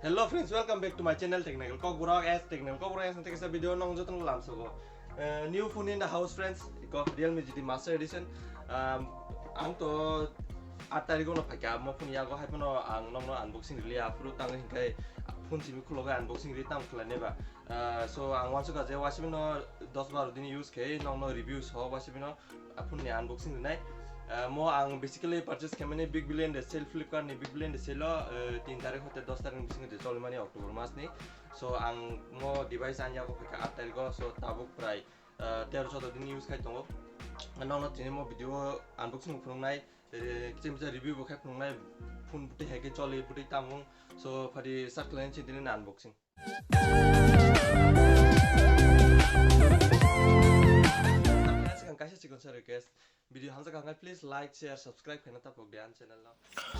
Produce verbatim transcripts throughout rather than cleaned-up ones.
Hello friends, welcome back to my channel Technical Kokborok. As Technical Kokborok as tei kaisa video nong jotong lamsogo. Eh, new phone in the house friends, iko Realme G T Master Edition. Um, ang to aat tarikh no phaikha mo phone yago hai phano ang nongno unboxing rili aphuru tang hinkai phone simi khulogo unboxing ri tang khlai neba. Uh, so ang wansukha je wasibino dos baro din use khai nongno review so wasibino phone ni unboxing rinai. Uh, mo ang basically purchase khaimani Big Billion Day sale, Flipkart ni Big Billion Day sale o, uh, tin tarikh hote dos tarikh ni bisingo je cholimani October mas ni. So ang mo device ani yago phaikha aat tarikh o, so tabuk prai, uh, tero chodo din use khai tongo. Nongno tini mo video unboxing phunuknai, eh, kiching kiching review bo khai phunuknai, phone bwtwi hai khe choli bwtwi tamung. So phadi start khlainai chini tini unboxing. Ang kaisa chikon sa request, video hamjak kha khe please like, share, subscribe khaina tapok de ani channel no.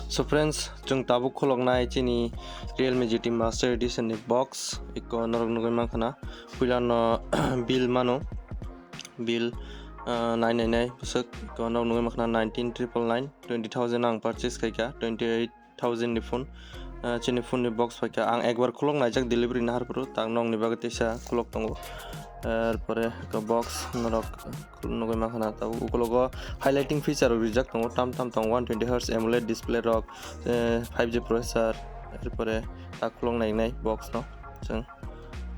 So friends, chwng tabuk khuloknai chini Realme G T Master Edition ni box, iko norok nugwi mankha na, puila no bill mano, bill, ah, nai nai nai bwswk, iko norok nugwi mankha na nineteen triple nine, twenty thousand ang purchase khaikha, twenty eight thousand ni phone. Ah, chini phone ni box phaikha, ang ekbar khulok naijak delivery nahar phuru, tak nokni bagwi teisa khulok tongo. Er pore eko box norok nugwi mankha na tabuk ukologo highlighting feature rok rijak tongo, tam tam tongo, one twenty hertz amoled display rok, eh, five G processor, er pore tak khulok nainai box no chwng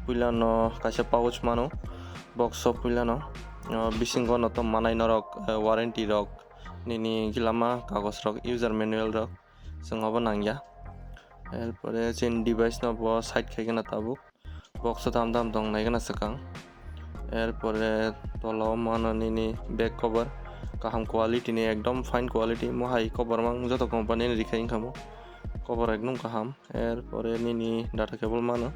puila no kaisa pouch mano, box o puila no, oh, bisingo no to manai norok, eh, warranty rok nini gilama kagos rok, user manual rok. Chwng obo nangya. Erpore chini device no bo side khai gana tabuk. Box o tam tam tong nai gana swkang. Erpore tola o mano nini back cover. Kaham quality ni, ekdom fine quality. Mo hai cover mang joto company ni rikha wngkha mo. Cover ekdom kaham. Erpore nini data cable mano.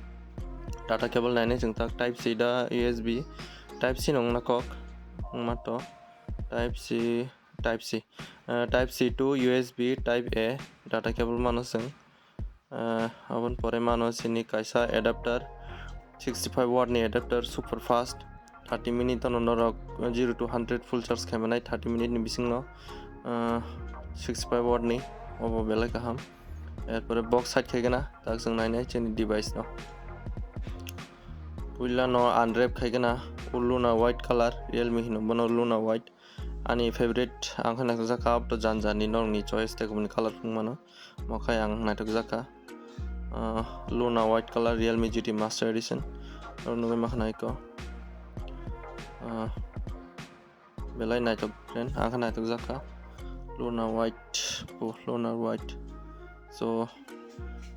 Data cable nainai chwng tak type C da U S B. Type C nong na kok. Wngma to type C. Type C, uh, type C to U S B, type A data cable mano chwng. Uh, aboni pore mano chini kaisa adapter, sixty five watt ni adapter, super fast, thirty minute no norok zero to hundred full charge khai manai thirty minute ni bising no, uh, sixty five watt ni, obo belai kaham. Erpore box side khai gana, tak chwng nainai chini device no. Puila no unwrap khai gana, Luna white color, Realme hino bono Luna white. Ani favorite ang khe naithok jakha, abto jan jan ni norokni choice tei kubuni color wng mano. Mo khai ang naithok jakha, ah, Luna white color Realme G T Master Edition. Oro nugwi mankha na iko. Ah, belai naithok friend, ang khe naithok jakha. Luna white, oh, Luna white. So,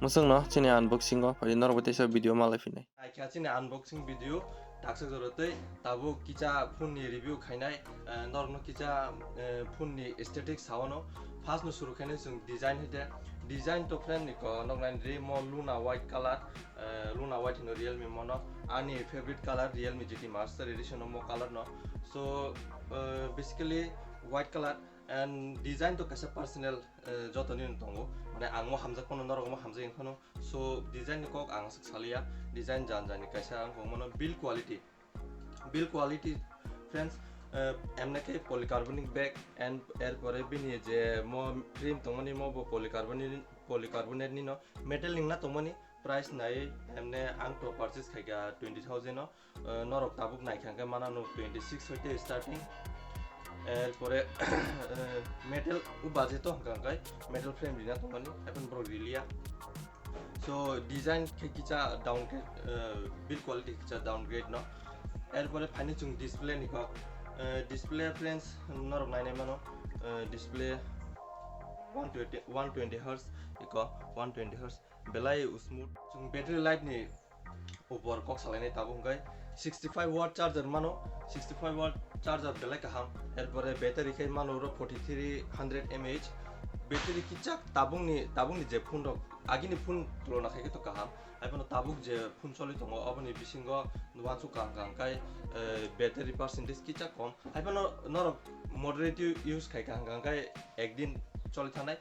mwswkno chini unboxing o phai norok bai teisa video malai phinai. Naikha chini unboxing video, taksa jora tei tabuk kisa phone ni review khainai, eh, norokno kisa, eh, phone ni aesthetic sawano. First no suru khainai chwng design hwnkhe, design to friend ni ko nok nai ri mo Luna white color, eh, Luna white hino Realme mono, ani favorite color Realme G T Master Edition o mo color no. So, eh, basically white color and design to kaisa personal, eh, joto ni tongo, mane ang mo hamjak phano norok mo hamjak phano. So design ni kok ang swk saliya, design jan jan ni kaisa ang kok mano build quality, build quality friends, eh, emne khe polycarbonate back and erpore bini je mo frame tongmani mo bo polycarbonate, polycarbonate ni no metal ningna tongmani price nai emne ang to purchase khaikha twenty thousand o. Eh, norok tabuk naikha hwnkhe mana no twenty six hoite starting. Erpore, eh, metal o budget o hwnkha hwnkhe metal frame rina tongmani, haikhe borok riliya. So design khe kisa downgrade, eh, build quality kisa downgrade no. Erpore phaini chwng display ni kok, eh, display friends norok nainai mano, eh, display one twenty, one twenty hertz iko, one twenty hertz. Belai smooth. Chwng battery life ni upor kok salainai tabuk hwnkhe sixty five watt charger mano, sixty five watt charger belai kaham. Erpore battery khe mano oro forty three hundred M A H. Battery kichak tabukni, tabukni je phone rok, agini phone tulona khaikhe to kaham. Haiphano tabuk je phone choli tongo, oboni bisingo uansuk kaham kaham khai, eh, battery percentage kichak kom. Haiphano norok moderate use khai kaham kaham khai ekdin choli thanai.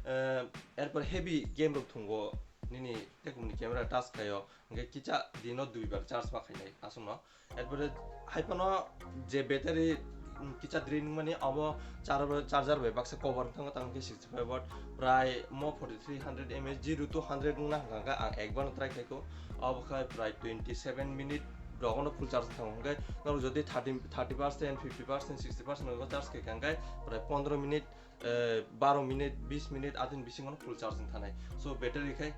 Eh, erpor heavy game rok thungo nini tekumni camera touch khaio, hwnkhe kicha dino duibar charge ma khainai aswkno. Erpore haiphano je battery mm, kisa draining mani abo char-, charger bai baksa cover wngthango, tamo khe sixty five watt, prai mo forty three hundred mAh, zero to hundred wngna hwnkha khe ang ekbar no try khaikho, abo khai prai twenty seven minute rogono full charge wngthango, hwnkhe norok jodi thirty, thirty percent, fifty percent, sixty percent rogo charge khaikha hwnkhe prai pondro minute, eh, baro minute, bis minute, adin bisingono full charge wngthanai. So battery khai.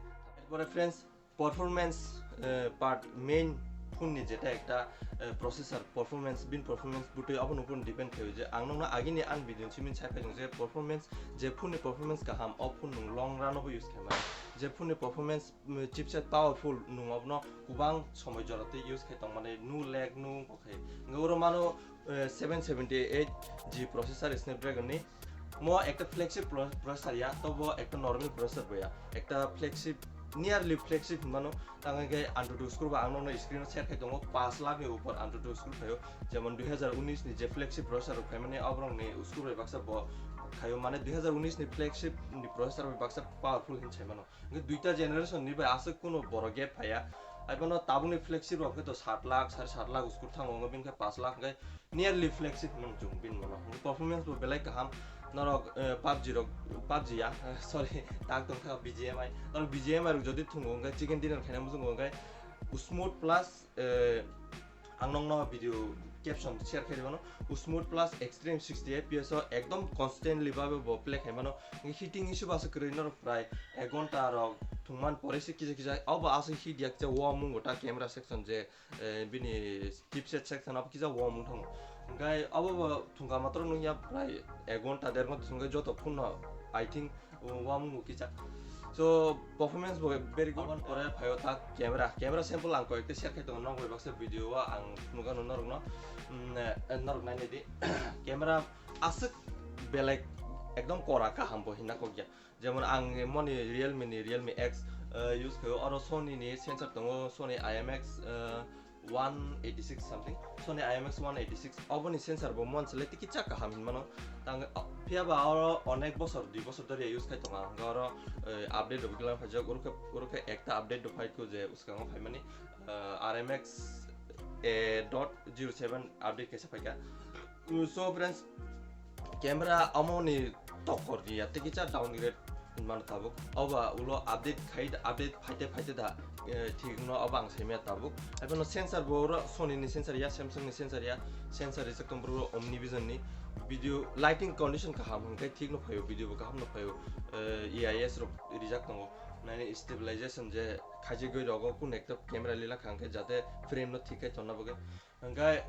Erpore friends, performance, eh, part main phone ni jeta ekta, eh, processor performance, bin performance butwi abono phone depend khaio je ang nokno agini an video simin sai phaijong je performance, je phone ni performance kaham o phone nung long run obo use khaimani, je phone ni performance, mm, chipset powerful nung obono kubang somoi jora tei use khai tongmani nu lag nu khai. Hwnkhe oro mano, eh, seven seventy eight G processor Snapdragon ni. Mo ekta flagship pro-, processor ya, tobo ekta normal processor bo ya. Ekta flagship, nearly flagship hinmano, tang hwnkhe Antutu screw ba ang nokno screen o share khai tongo, paanch lakh ni upor Antutu screw phaio. Jemon dui hazar unis ni je flagship processor rok phaimani, aborok ni screw bai baksa bo khaio, mane dui hazar unis ni flagship ni processor bai baksa powerful hin sai mano. Hwnkhe duita generation ni bai aswk kuno boro gap phaiya. Aibano tabukni flagship rok khe to sat lakh, sare sat lakh uskur thango, wngkha bini khe paanch lakh hwnkhe nearly flagship hwnmano chwng bini bono. Hwnkhe performance bo belai kaham. Norok, eh, PUBG rok, PUBG ya, sorry, tak tongkha B G M I. Norok B G M I rok jodi thungo hwnkhe chicken dinner khaina muchungo hwnkhe smooth plus, eh, ang nokno video caption share khairwano, smooth plus extreme sixty F P S o ekdom constantly babe bo play khaimano. Hwnkhe heating issue baso kwrwi norok prai ek ghonta rok thwngman pore se kisa kisa obo aswk heat ya kisa wamung ta camera section je, eh, bini chipset section obo kisa wamung thango. Hwnkhe obo bo thwngkha matro nungya prai ek ghonta der ghonta thwngkhe joto phone no I think wamung bo kisa. So performance bo very good. Aboni pore phaio ta camera, camera sample ang koyekta share khai tongo, nok bai baksa video o ang nukha no norokno, mm, eh, norok nainai di. Camera aswk belai ekdom kora kaham bo hinna kokya. Jemon ang moni Realme ni Realme X, eh, use khaio, oro Sony ni sensor tongo, Sony I M X, eh, one eighty six something, Sony I M X one eighty six, oboni sensor bo mon sele tiki chak kaham hinmano. Tang, phiya ba oro onek bosor, dui bosor dhori use khai tongo ang, oro, eh, update rok gila phaijak, oro khe, oro khe ekta update rok phai kho je uskango phaimani, eh, R M X a dot zero seven update kaisa phaikha. So friends, camera amoni tokor ni ya tei kisa downgrade mano tabuk. Oba ulo update khai, update phaite phaite da, eh, thik no oba ang saimaya tabuk. Abo no sensor bo oro Sony ni sensor ya, Samsung ni sensor ya, sensor rijak tong bro Omnivision ni. Video lighting condition kaham hwnkhe thik no phaio, video bo kaham no phaio. Eh, A I S rok rijak tongo. Nani stabilization je khaijagwi rogo kun ekta camera lila kha hwnkhe jate frame no thik khai tonna bagwi. Hwnkhe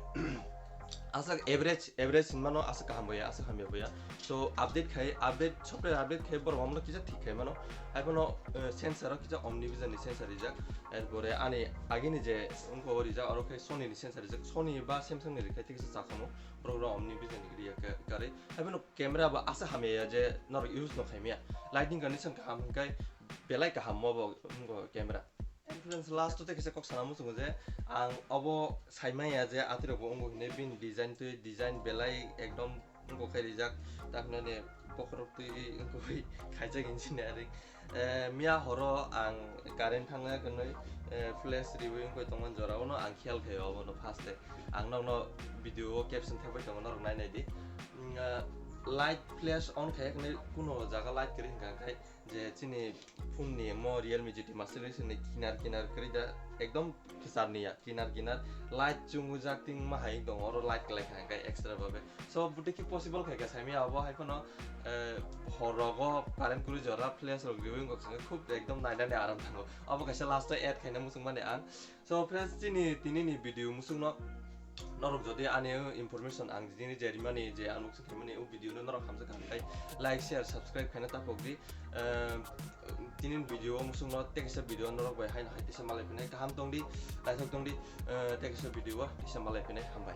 aswk average, average hinmano aswk kaham boya, aswk hamya boya. So update khai, update, software update khai borok mamano kisa thik khai mano. Haiphano, eh, sensor o kisa Omnivision ni sensor rijak. Erpore ani agini je wngkha o rijak, oro khe Sony ni sensor rijak. Sony ba Samsung ni rikhai tei kisa chakhono. Borok rok Omnivision ni riya khe karwi. Haiphano camera ba aswk hamya ya je norok use no khaimaya. Lighting condition kaham hwnkhe belai kaham mo bo wngkha camera. Friends, last o tei kaisa kok sana muchungo je ang obo saimaya je atirok bo wngo hinwi bini design twi design belai ekdom wngo khai rijak, tamhinani bokhorok twi wngwi khaijak engineering. Eh, miya horo ang current thangna hwnwi, eh, flash riwi wngwi tongmani jora, uno ang khiyal khaio obono first e. Ang nokno video o caption thepwi tongo, norok nainai di. Mm, eh, light flash on khai hwnwi kuno jaga light kwrwi hwnkha khai je chini phone ni mo Realme G T Master Edition ni kinar kinar kwrwi da ekdom kwchar ni ya, kinar kinar light chungwi jak ting ma hai dong, oro light kwlai kha hwnkhe extra babe. So bwtwi khe possible khai kha saimaya abo, hai phano, eh, hor rogo current kwrwi jora flash rok riwi wngkha hwnkhe khub ekdom nainani aram thango. Abo kaisa last o add khaina muchung mani ang. So friends, chini tini ni video muchung no norok jodi ani information ang jini je rimani je ang nuksa khaimani o video no norok hamjak kha hwnkhe like, share, subscribe khaina tapok di. Ehm, tini ni video o muchung no tei kaisa video norok bai haino hai tisa malai phinai kaham tong di, naithok tong di, eh, tei kaisa video o tisa malai phinai, hambai.